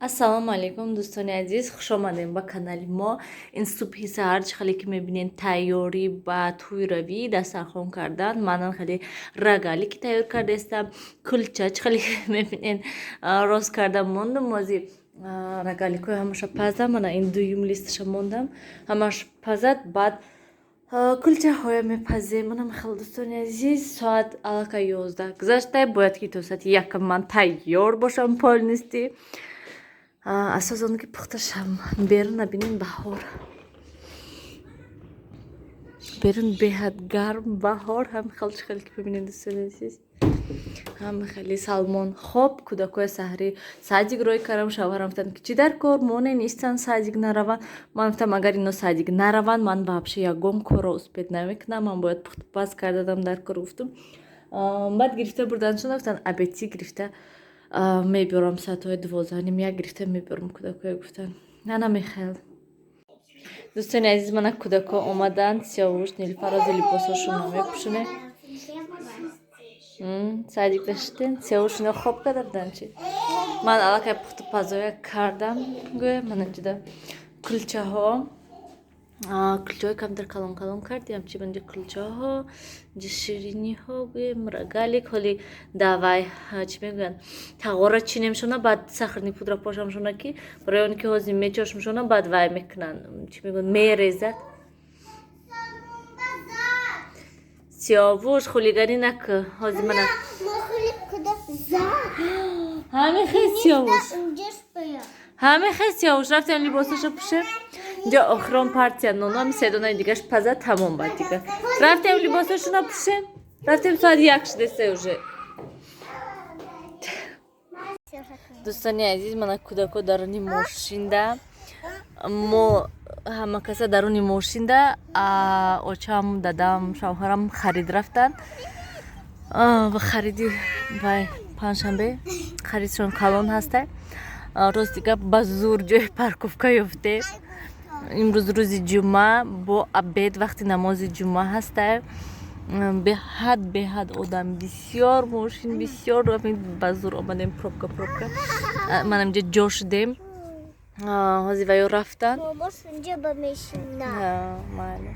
Ассалому алайкум, дӯстони азиз, хуш омадем ба канали мо. Ин субҳи саҳар, чӣ хеле ки мебинед, тайёрӣ ба тӯйравӣ, дастархон кардан. Манан хеле рогалик ки тайёр кардаистам, кулча, чӣ хеле ки мебинед, рост карда мондам. Ози рогаликҳои ҳамаша пазам, мана ин дуюм листаша мондам, ҳамаш пазад, баъд кулчаҳоя мепазем. Манам хеле, дӯстони азиз, соат аллакай 11 гузашта, бояд ки то соати якам ман тайёр бошам полностью. Асос он ки пухта шам. Берун набинем, баҳор, берун беҳад гарм, баҳор ҳам хел, чӣ хеле ки бибинед, дӯстони азиз, ҳам хеле. Салмон хоб, кӯдакҳои саҳрӣ садик рой кардам. Шавҳарам гуфтанд, ки чӣ дар кор моне нестанд, садик нараванд. Ман гуфтам, агар ино садик нараванд, ман вообще ягон корро успеть намекунам, ман бояд пухтупаз карданам дар кор, гуфтум. Баъд гирифта бурданшон, гуфтанд, обедӣ гирифта мебиёрам, соатҳои 12:30 гирифта мебиёрам кӯдакҳое, гуфтанд. Ана мехел, дӯстони азиз, мана кӯдакҳо омаданд. Сиёвуш, Нилфарози либосҳошонро мепӯшонем. Садик даштен, Сиёвуш, ино хоб карда буданд чи? Ман аллакай пухтупазоя кардам, гӯя, мана ҷуда кулчаҳо, кулчаҳои камтар калон калон кардем чи, манҷа кулчаҳо, инҷа шириниҳо, гӯем, рогалик. Ҳоли давай, чӣ мегӯянд, тағора чинемшона, баъд сахарный пудра пошамшона, ки барои он ки ҳозир мечошмшона, баъд вай мекунанд, чӣ мегӯянд, мерезад. Сиёвуш, хулиганӣ накӯ. Ҳозир мана ҳамин хел, Сиёвуш, ҳамин хел, Сиёвуш, рафтем либосашо пӯшем. Инҷа охирон партия ноно, ҳами се донаи дигаш паза, тамом. Баъд дига рафтем либосашона пӯшем, рафтем, соат 1 шудеста уже. Дӯстони азиз, мана кӯдако даруни мошинда, мо ҳама каса даруни мошинда. Очам, дадам, шавҳарам харид рафтанд, хариди вай панҷшанбе, харидшон калон ҳастай. Рости гап, ба зур ҷои парковка ёфтем. Имрӯз рӯзи ҷумъа, бо обед, вақти намози ҷумъа ҳастай, беҳад беҳад одам бисёр, мошин бисёр, ба зур омадем, пробка, пробка. Манам инҷа ҷо шудем, ҳозир ваё рафтанд. Майли,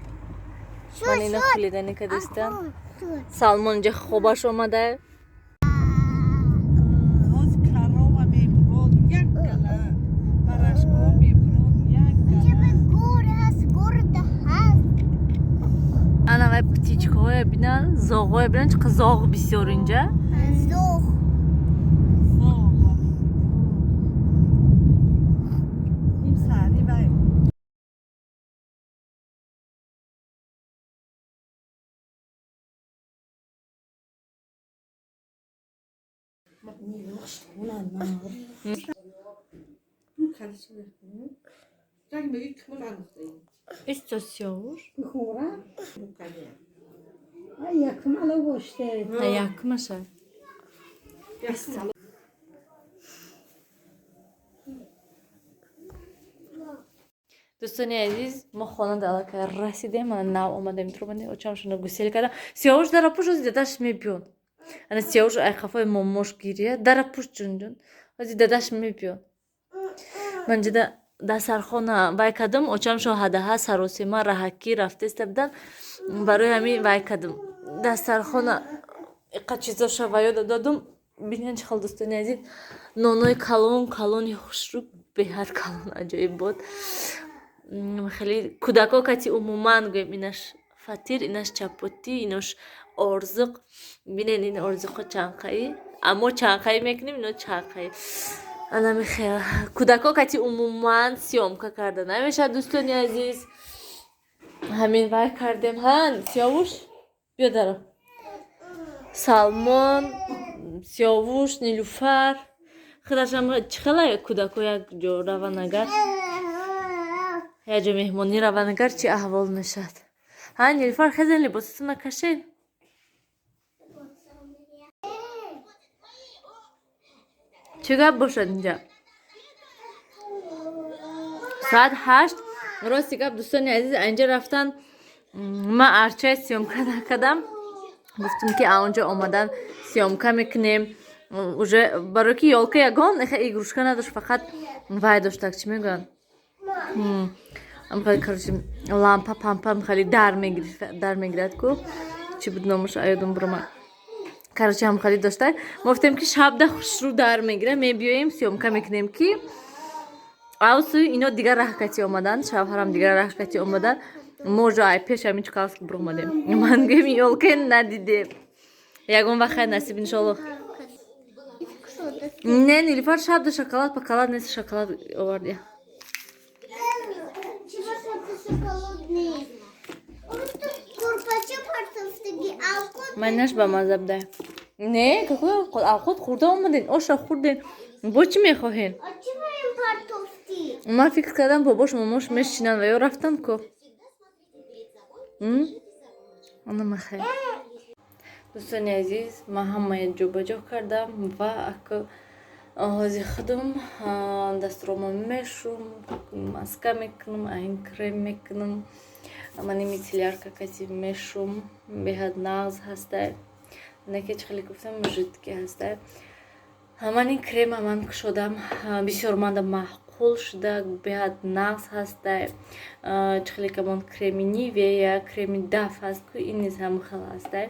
ман ина хулиганӣ кардистам. Салмон инҷа хобаш омада. Ҳозир корова мебурод як гала, барашкҳо мебурод як гала. Ана вай птичкаҳоя бинан, зоғҳоя бинан, чӣ қадр зоғ бисёр инҷа. Зоғ. Ним саҳри вай. Исто, Сиёвуш. Якум ало боште. Якумаша. Дӯстони азиз, мо хона аллакай расидем, мана нав омадем, туромадем, очамшона гусел кардам. Сиёвуш, дара пуш, ҳозир дадаш мебиёд. Ана Сиёвуш айқафои момош гирия, дара пуш, ҷунҷун, ҳозир дадаш мебиёд. Ман ҷида дастархона вай кардам, очамшо ҳадаҳа саросема раҳакӣ рафтеста будан, барои ҳамин вай кардам дастархона, иқа чизоша ваёда додум. Бинен, чӣ хел, дӯстони азиз, нонои калон калони хушрӯ, беҳад калон, аҷоиб буд. Хеле кӯдако кати умуман гӯем, инаш фатир, инаш чапотӣ, инош орзуқ. Бинен, ин орзуқо чанқаӣ, аммо чанқаӣ мекунем, ино чанқаӣ. Анами хел кӯдако кати умуман съёмка карда намешавад, дӯстони азиз. Ҳамин вай кардем. Ҳа, Сиёвуш, биё даро. Салмон, Сиёвуш, Нилуфар худашам чӣ хела кӯдако як ҷо раванд, агар як ҷо меҳмонӣ раванд, агар чӣ аҳвол мешавад. Ҳа, Нилуфар, хезен, либосатона кашед. Чӣ гап бошад инҷа? Соат 8. Рости гап, дӯстони азиз, инҷа рафтан ман арчаи съёмка накардам, гуфтум, ки аонҷо омадан съёмка мекунем. Уже барои ки ёлка ягон игрушка надошт, фақат вай доштак, чӣ мегӯянд, короче, лампа пампа хеле дар мегирад ку, чӣ буд номаш, аёдум буромад. Короче, ҳам хеле доштак. Мо гуфтем, ки шабда хушрӯ дар мегира, мебиёем, съёмка мекунем, ки авсу ино дигар раҳкати омаданд, шавҳарам дигар раҳкати омаданд. Мо уже ай пеш ҳамин Чкаловск буромадем. Ман гӯем, ёлка надидем. Ягон вақт, хайр, насиб, иншолло. Не, Нилуфар, шабда шоколад пакалад нест, шоколад овардия. Шоколад нест. Курпача партофтаги авқот. Майнаш ба маза буда. Не, какой авқот? Авқот хӯрда омаден, оша хӯрден, бо чӣ мехоҳен? А чӣ ба ин партофтӣ? Ман фикр кардам, бобош, момош мешинанд ва ё рафтанд ку. Ана махай. Дӯстони азиз, ман ҳамаи ҷобаҷо кардам ва ака ҳози худам дастрома мешум, маска мекунам, айн крем мекунам, мани мицеллярка кати мешум. Беҳад нағз ҳастай, неке чӣ хеле гуфтам, жидкий ҳастай. Ман ин крема ман кушодам, бисёр манда маъқул шуда, беҳад нағз ҳастай. Чӣ хеле камон креми Нивея, креми Даф ҳаст ку, ин низ ҳам хел ҳастай.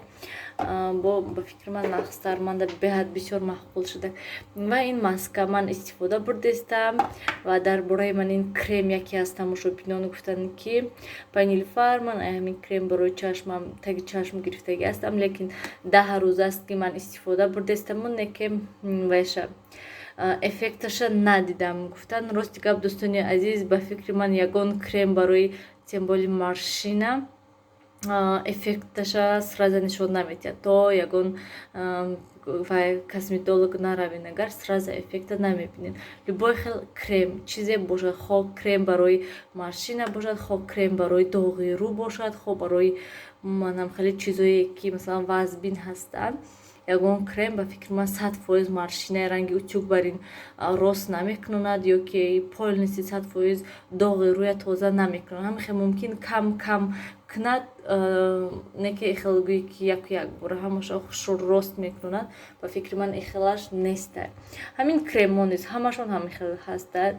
Бо ба фикри ман нағзтар, манда беҳад бисёр маъқул шуда. Ва ин маска ман истифода бурдестам. Ва дар бораи ман ин крем яке аз тамошобинон гуфтанд, ки па Нилуфар, ман ҳамин крем барои чашмам, таги чашм гирифтагӣ ҳастам, лекин 10 рӯз аст, ки ман истифода бурдестаму неке вайша эффекташа надидам, гуфтан. Рости гап, дӯстони азиз, ба фикри ман, ягон крем барои, тем более морщина, эффекташа сразу нишон намедиҳад. То ягон вай косметолог наравен, агар сразу эффекта намебинед. Любой хел крем, чизе бошад, хоҳ крем барои морщина бошад, хоҳ крем барои доғи рӯ бошад, хоҳ барои манам хеле чизое, ки масалан вазбин ҳастанд, ягон крем, ба фикри ман, 100% морщинаи ранги утюг бар ин рост намекунонад ё ки полностью 100% доғи рӯя тоза намекунад. Ҳамин мумкин кам кам кунад, не ки ихел гӯӣ, ки яку якбора ҳамаша хушрӯ рост мекунад. Ба фикри ман, ихелаш нестай. Ҳамин кремҳо низ ҳамашон ҳамин хел ҳастанд.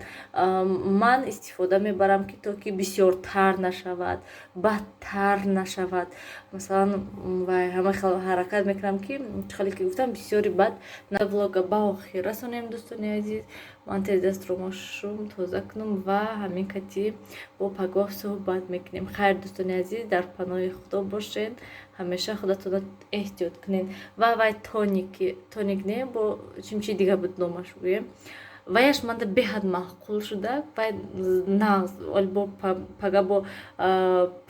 Ман истифода мебарам, ки то ки бисёртар нашавад, бадтар нашавад, масалан, вай ҳама хел ҳаракат мекунам, ки хеле ки гуфтам, бисёри бад. Влога ба охир расонем, дӯстони азиз. Ман тез дастро шум, тоза кунам ва ҳамин кати бо пагоҳ суҳбат мекунем. Хайр, дӯстони азиз, дар паноҳи Худо бошед, ҳамеша худатонро эҳтиёт кунед. Ва вай тоники, тоник не, бо чимчи дига буд номаш, гӯем, ваяш манда беҳад маъқул шуда. Вай нағз, бо пага бо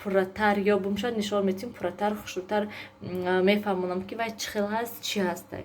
пурратар ёбум, шояд нишон метиҳем, пурратар, хушрӯтар мефаҳмонам, ки вай чӣ хел ҳаст, чӣ ҳастай.